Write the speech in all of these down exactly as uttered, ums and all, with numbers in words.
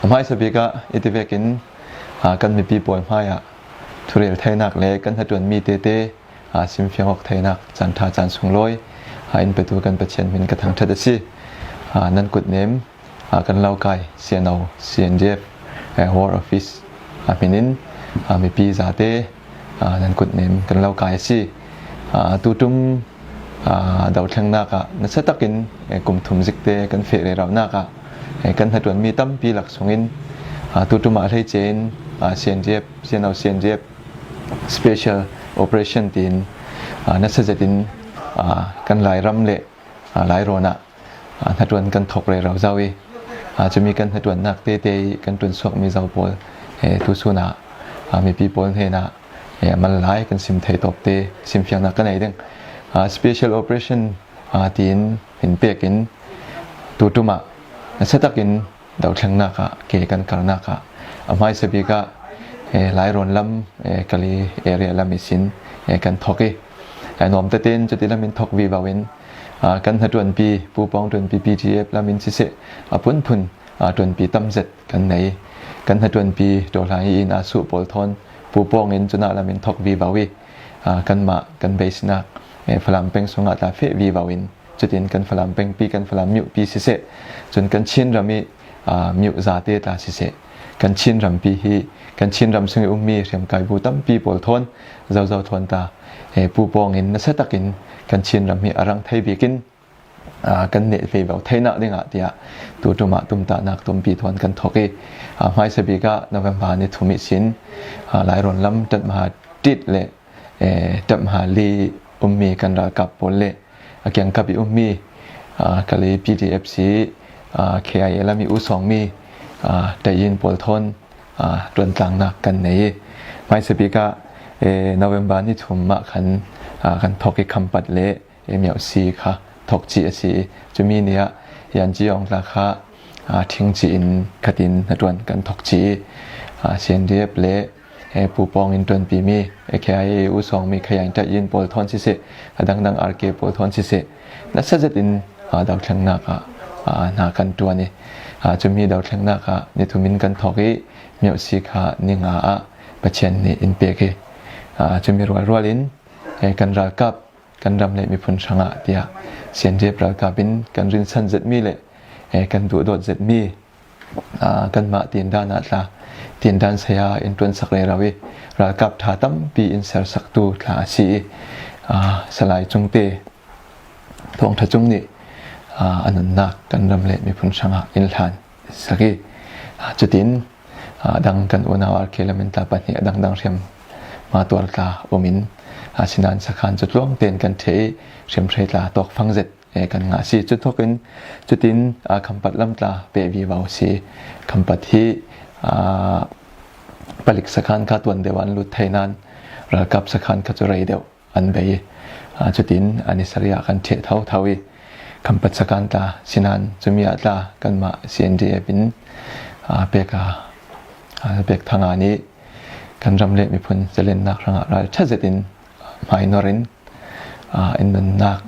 A hmaisa bikah i ti vekin, aa, kan mipi pawl hmaiah thurel theinak le kan hnaṭuan mi tete, aa, simfiang awk theinak caan ṭha caan sunglawi, aa, in petu kan Pathian hmin ka thangṭhat a si. Aa, nan kutnem, aa, kan Laukai C N O, C N D F, ee, War Office a hminin, aa, mipi zate, aa, nan kutnem kan Laukai a si. Aa, tuṭum, aa, dothlengnak ah nasatakin, ee, kum thum zikte kan feh rero nak ah, ee, kan hnaṭuan mi tampi lak sungin, aa, tuṭum ah hleice in, aa, C N D F, C N O, C N D F Special Operation tiin, aa, nasa zetin, aa, kan Lairam le, aa, Lairawn ah, aa, hnaṭuan kan thawk rero zo i, aa, cumi kan hnaṭuannak tete i kan ṭuansuakmi zo pawl, ee, tusun ah, aa, mipi pawl hnenah, ee, a mal lai kan sim thei tawpte simfiangnak ka nei ding. Aa, Special Operation, aa, tiin min pekin tuṭum ah nasatakin dothlengnak ah ke kan karnak ah a hmaisa bikah, ee, Lairawn lam, ee, Kali area lam ihsin, ee, kan thawk i, ee, nuam tetein cuti lam in thawk vivo in, aa, kan hnaṭuanpi, Pupawng ṭuanpi P T F lam in siseh, a phunphun, aa, ṭuanpi tam zet kan nei. Kan hnaṭuanpi Dawlai in a suh pawl thawn Pupawng in cunah lam in thawk vivo i, aa, kanmah kan beisnak, ee, Falam peng sungah tla feh vivo in, cutin kan Falam pengpi, kan Falam myuhpi siseh, cun kan Chinram i, aa, myuh zate tla siseh, kan Chinrampi hi, kan Chinram sung i ummi hriamkai bu tampi pawl thawn, zozo thawn tla, ee, Pupawng in nasatakin kan Chinram hi a rang thei bikin, aa, kan neh vivo theinak dingah tiah tuṭum ah tumtahnak tampi thawn kan thawk i, aa, hmaisa bikah November ni thum ihsin, aa, Lairawn lam Ṭatmaha ṭit le, ee, Ṭatmaha li ummi kan ralkap pawl le a kiangkap i ummi, aa, Kali P T F si, aa, K I A lam i usawngmi, aa, ṭaiin pawl thawn, aa, ṭuantlangnak kan nei i, hmaisa bikah, ee, November ni thum ah khan, aa, kan thawk i Khampat le, ee, Myohsi kha thawk cih a si i, cumi ni ah Yan Ci Aung tla kha, aa, ṭhing ci in khatin hnaṭuan kan thawk cih i, aa, C N D F le, ee, Pupawng in ṭuanpimi, ee, K I A usawngmi Khayain ṭaiin pawl thawn siseh, a dangdang R K pawl thawn siseh, nasa zetin, aa, dothlengnak ah, aa, hna kan ṭuan i, aa, cumi dothlengnak ah ni thum in kan thawk i, Myohsi kha ni nga ah Pathian nih in pek i, aa, cumi rualrual in, ee, kan ralkap, kan ram le miphun hrangah tiah C N D F ralkap in kan rinsan zetmi le, ee, kan duhdawt zetmi, aa, kanmah tindan ah tla, tindan saya in ṭuansak rero i, ralkap ṭha tampi in sersaktu tla a si i, aa, Salai Cungte, Thawngṭha Cung nih, aa, a nunnak kan ram le miphun hrangah in hlan sak i, aa, cutin, aa, dang kan unau R K lam in tla pahnih a dangdang hriam hmatuar tla um in, aa, sinan sakhan cu tluang tein kan ṭheh i, hriamhrei tla tawkfang zet, ee, kan ngah si. Cuthawk in, cutin, aa, Khampat lam tla peh vivo si. Khampat hi, aa, palik sakhan kha tuan deuh ah an lut thei nain ralkap sakhan kha cu rei deuh an bei i, aa, cutin a ni sarih ah kan ṭheh thotho i, Khampat sakhan tla sinan cumi ah tla kanmah C N D F in, aa, pek a, aa, pek thanga nih kan ram le miphun zalennak hrangah ralṭha zetin hmainor in, aa, in nunnak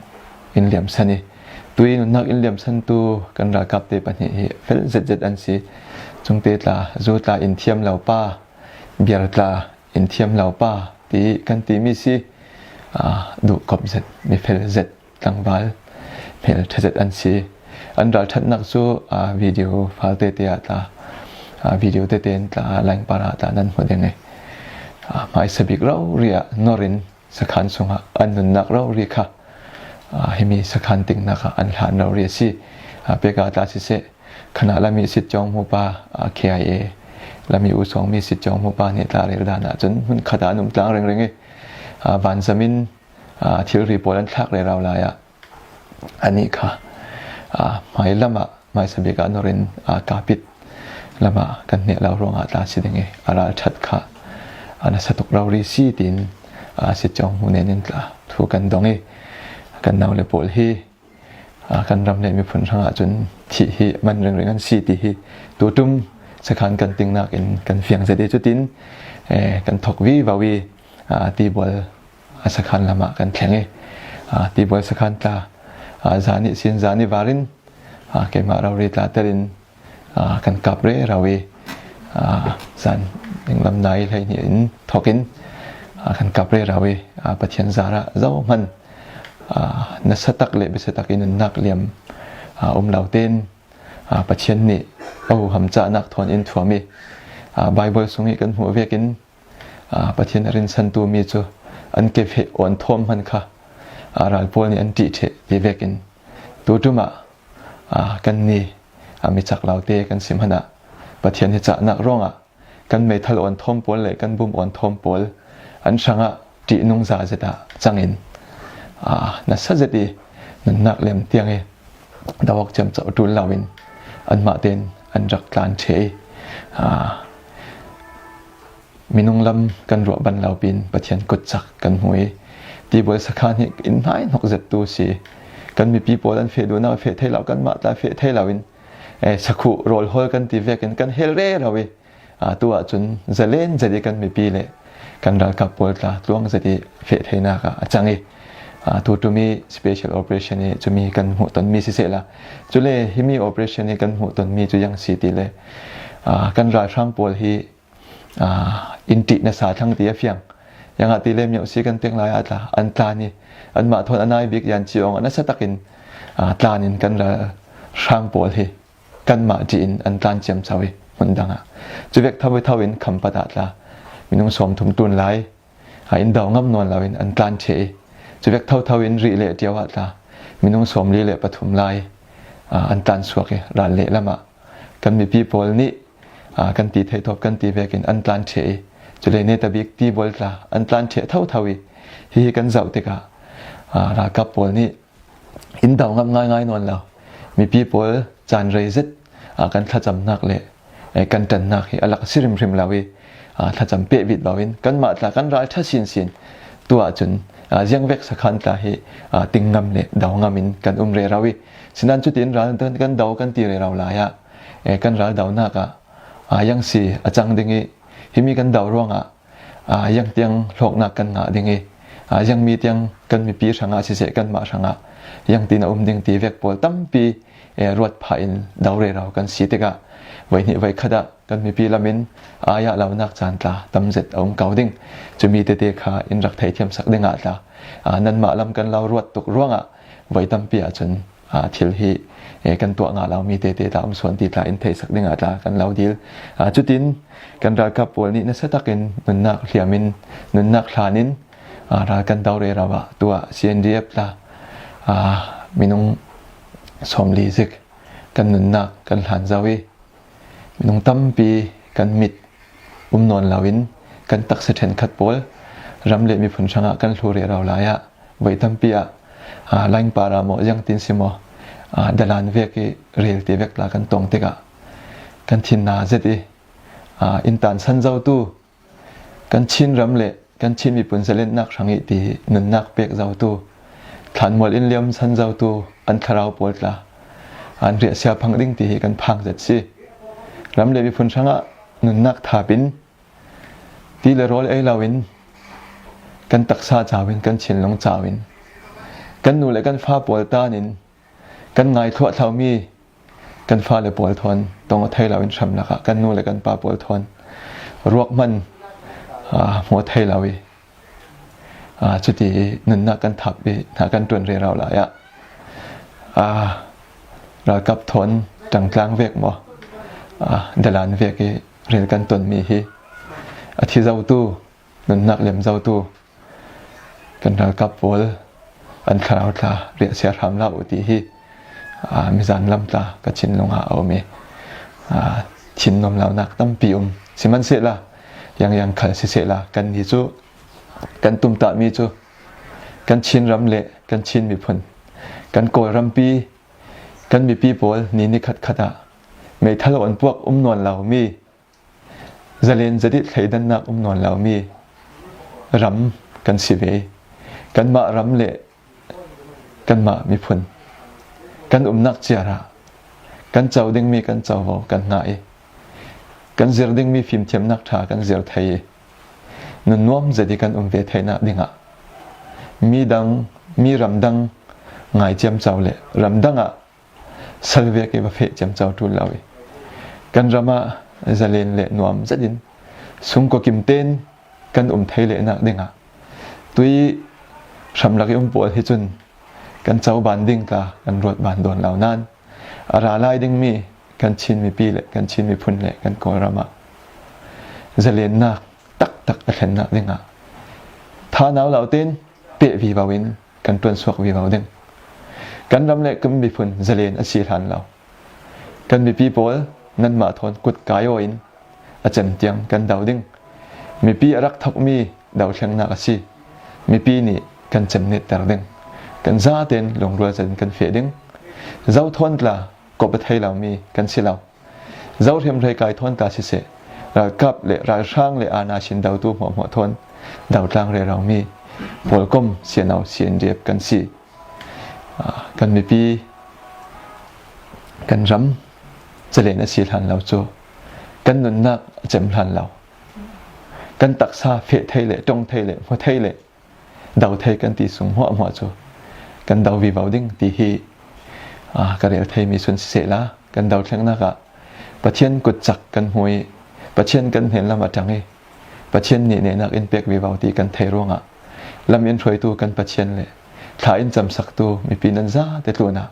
in liamsan i, tui nunnak in liamsantu kan ralkapte pahnih hi fel zetzet an si. Cungte tla, zu tla in thiam lo pa, biar tla in thiam lo pa ti kan timi si, aa, duhkop zet, mi fel zet, tlangval hmelṭha zet an si. An ralṭhatnak cu, aa, video fal tete ah tla, aa, video tete in tla, laingpar ah tla nan hmu ding i, aa, hmaisa bik rori ah nor in sakhan sungah an nunnak rori kha, aa, himi sakhan tinnak ah an hlan rori a si. Aa, peka tla siseh, Khanah lam i sitcawng hmupa, aa, K I A lam i usawngmi sitcawng hmupa nih tla rel dan ah cun hmun khat ah an um tlang ringring i, aa, vanzam in, aa, thilri pawl an thlak rero lai ah, anih kha, aa, hmai lam ah, hmaisa bik ah nor in, aa, Kapit lam ah kan hneh lo ruangah tla si ding i, a ralṭhat kha a nasa tuk rori si tiin, aa, sitcawng hmu nen in tla thu kan dong i, kan nau le pawl hi, aa, kan ram le miphun hrangah cun thih hi man ringring an si ti hi tuṭum sakhan kan tinnak in kan fiang zet i, cutin, ee, kan thawk vivo i, aa, Tibual, aa, sakhan lam ah kan thleng i, aa, Tibual sakhan tla, aa, zan ihsin zan i var in, aa, keimah rori tla tel in, Aa, kan kap rero i, aa, zan dinglam nai hleihnih in thokin, aa, kan kap rero i, aa, Pathian zarah zohman, aa, nasatak le besiatak i nunnak liam, aa, um lo ten, aa, Pathian nih a huham cahnak thawn in thuam i, aa, Bible sung i kan hmuh vekin, aa, Pathian a rinsantu mi cu an kefeh awn thawm hman kha, aa, ral pawl nih an ṭih ṭheh ti vekin tuṭum ah, aa, kan ni, aa, mi cak lo te kan si hmanah Pathian hi cahnak ruangah kan meithal awn thawm pawl le kan bum awn thawm pawl an hrangah ṭihnung za zet ah cangin, aa, nasa zet i nunnak lem tiang i do awk ciamco ṭul loin anmah tein an rak tlan ṭheh i, aa, minung lam kan ruah ban lo pin Pathian kutcak kan hmu i, Tibual sakhan hi in hnaihnok zettu si. Kan mipi pawl an feh duhnak feh thei lo, kanmah tla feh thei loin, eh, sakhuh rawl hawl kan ti vekin kan hel rero i, aa, tu ahcun zalen zet i kan mipi le kan ralkap pawl tla tluang zet i feh theinak ah a cang i, aa, tuṭum i special operation i cumi kan hmuh tonmi sisehla, cule himi operation i kan hmuh tonmi cu ziang si ti le, aa, kan ralhrang pawl hi, aa, in ṭih nasa thlang ti a fiang. Ziangahtile miohsi kan pek lai ah tla an tlan i, anmah thawn a nai bik yan ci awng ah nasa takin, aa, tlan in kan ralhrang pawl hi kanmah ṭih in an tlan ciamco i hmun dang ah, cuvek tho tho in Khampat ah tla minung sawmthum ṭun lai, aa, in do ngam nawn loin an tlan ṭheh i, cuvek tho tho in Rih le Ṭio ah tla minung sawmli le pathum lai, aa, an tlan suak i, ral lehlam ah kan mipi pawl nih, aa, kan ti thei thawp kan ti vekin an tlan ṭheh i, cule netabik Tibual tla an tlan ṭheh tho tho i, hihi kan zoh tikah, aa, ralkap pawl nih in do ngam ngaingai nawn lo. Mipi pawl caan rei zet, aa, kan thlacamnak le, eh, kan ṭannak hi a lak a si hrimhrim lo i, aa, thlacam peh vit loin kanmah tla kan ral ṭha sinsin. Tu ahcun, aa, ziangvek sakhan tla hi, aa, ting ngam le do ngam in kan um rero i, sinan cutin ral kan do kan ti rero lai ah, eh, kan ral donak ah, aa, ziang si a cang ding i, himi kan do ruangah, aa, ziang tiang hlawknak kan ngah ding i, aa, ziangmi tiang kan mipi hrangah siseh, kanmah hrangah ziangtin a um ding ti vek pawl tampi, eh, ruat phah in do rero kan si tikah, voihnih voikhat ah kan mipi lam in ai ah lonak caan tla tam zet a um ko ding. Cumi tete kha in rak theithiamsak dingah tla, aa, nanmah lam kan lo ruat tuk ruangah voi tampi ahcun, aa, thil hi, eh, kan tuah ngah lo mi tete tla um sawn ti tla in theihsak dingah tla kan lo dil. Aa, cutin kan ralkap pawl nih nasa takin nunnak hliam in, nunnak hlan in, aa, ral kan do rero ah tuah C N D F tla, aa, minung sawmli zik kan nunnak kan hlan zo i, minung tampi kan mit um nawn loin kan taksa ṭhenkhat pawl ram le miphun hrangah kan hlu rero lai ah, voi tampi ah, aa, Laingpara maw, ziangtin si maw, aa, Dalan vek i rel ti vek tla kan tong tikah kan thinna zet i, aa, in tansan zotu, kan Chin ram le kan Chin miphun zalennak hrang i ti hi nunnak pek zotu, thlanmual in liamsan zotu an thlarau pawl tla an riahsia phang ding ti hi kan phang zet si. Ram le miphun hrangah nunnak thap in, ti le rawl ei loin, kan taksa cau in, kan thinlung cau in, kan nu le kan fa pawl tan in kan ngaithluah thlomi kan fale pawl thawn tong aw thei loin hram lakah kan nu le kan pa pawl thawn ruak hman, aa, hmuh thei lo i, aa, cuti nunnak kan thap i hna kan ṭuan rero lai ah, aa, ralkap thawn ṭangtlang vek maw, aa, Dalan vek i rel kan tonmi hi a thi zotu, nunnak lem zotu kan ralkap pawl an thlarau tla riahsia hram la uh ti hi, aa, mizan lam tla ka thinlung ah a um i, aa, thin nuam lonak tampi um. Sihmanhsehla, ziangziang khal sisehla, kanni cu, kan tumtahmi cu kan Chin ram le kan Chin miphun, kan Kawl rampi, kan mipi pawl ni nikhat khat ah meithal awn puak um nawn lomi, zalen zet i thleidannak um nawn lomi ram kan si ve. Kanmah ram le kanmah miphun kan umnak ciar ah kan co dingmi kan covo kan hngah i, kan zir dingmi fimthiamnak ṭha kan zir thei i, nunnuam zet i kan um ve theinak dingah mi dang, mi ramdang ngai ciamco le ramdang ah sal vek i va feh ciamco ṭul lo i, Kan ramah zalen le nuam zetin sungkua kimten kan um thei lehnak dingah tui hramlak i um pawl hi cun kan coban ding tla kan ruat ban dawn lo nain a ra lai dingmi kan Chin mipi le kan Chin miphun le kan Kawlram ah zalennak taktak a thlennak dingah thanau lo tein peh vivo in kan ṭuansuak vivo ding. Kan ram le kan miphun zalen a si hlan lo. Kan mipi pawl nanmah thawn kut kai aw in a cem tiang kan do ding. Mipi a rak thokmi dothlengnak a si. Mipi nih kan cem netter ding. Kan zaten lungrual zetin kan feh ding. Zo thawn tla kop a thei lomi kan si lo. Zo hrimhrim kai thawn tla siseh, ralkap le ralhrang le aana sin dotu hmuahhmuah thawn dotlang reromi pawlkom siano sianriap kan si. Aa, kan mipi, kan ram zalen a si hlan lo cu kan nunnak a cem hlan lo. Kan taksa feh thei le, ṭong thei le, hmu thei le, do thei kan ti sung hmuahhmuah cu kan do vivo ding ti hi, aa, ka rel theimi sun sisehla, kan dothlengnak ah Pathian kutcak kan hmu i Pathian kan hnenlam a ṭang i Pathian nih nehnak in pek vivo ti kan thei ruangah lam in hruaitu kan Pathian le thla in camsaktu mipi nan zate tlunah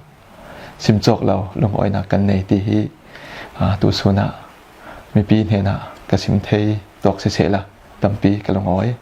simcawk lo lungawinak kan nei ti hi, aa, tu sunah mipi hnenah ka sim thei tawk sisehla tampi ka lungawi.